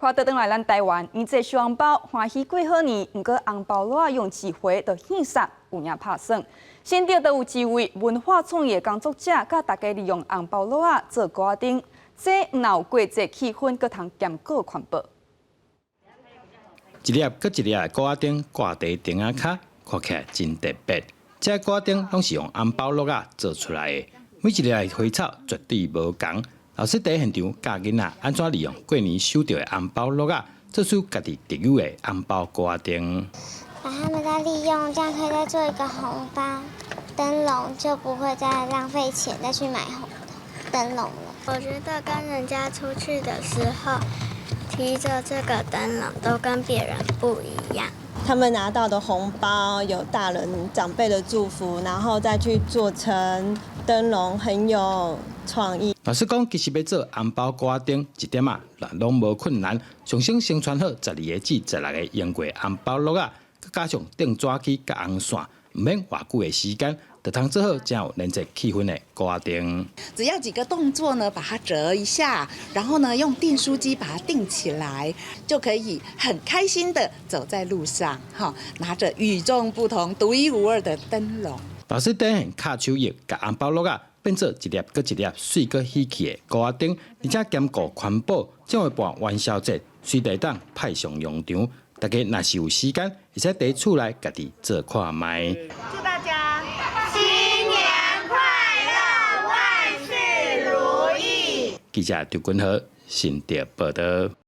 看倒轉來咱台灣，年節收紅包，歡喜過好年，毋過紅包摞仔用一回就獻送，有影拍算。新竹就有一位文化創意工作者，佮大家利用紅包摞仔做鼓仔燈，這毋但有過節氣氛，閣通兼顧環保。一粒閣一粒的鼓仔燈掛佇燈仔跤，看起來真特別。這鼓仔燈攏是用紅包摞仔做出來的，每一粒的花草絕對無仝。老師佇現場教囡仔按怎利用過年收著的紅包摞仔，做出家己特有的紅包鼓仔燈。把它們再利用，這樣可以再做一個紅包燈籠，就不會再浪費錢再去買紅燈籠了。我覺得跟人家出去的時候，提着這個燈籠都跟別人不一樣。他們拿到的紅包有大人長輩的祝福，然後再去做成燈籠，很有創意。老實講，其實欲做紅包鼓仔燈一點仔攏無困難。上先先穿好12個至16個用過紅包摞仔，閣加上釘紙機佮紅線，毋免偌久的時間，就通做好誠有年節氣氛的鼓仔燈。只要幾個動作呢，把它折一下，然後呢，用訂書機把它訂起來，就可以很開心的走在路上，哈，拿着與眾不同、獨一無二的燈籠。老師展現巧手藝，共紅包摞仔變做一粒閣一粒媠閣喜氣的鼓仔燈，而且兼顧環保，將會伴元宵節隨地當派上用場。大家若是有時間，會使佇厝內家己做看覓。祝大家新年快樂，萬事如意。記者張君豪新竹報導。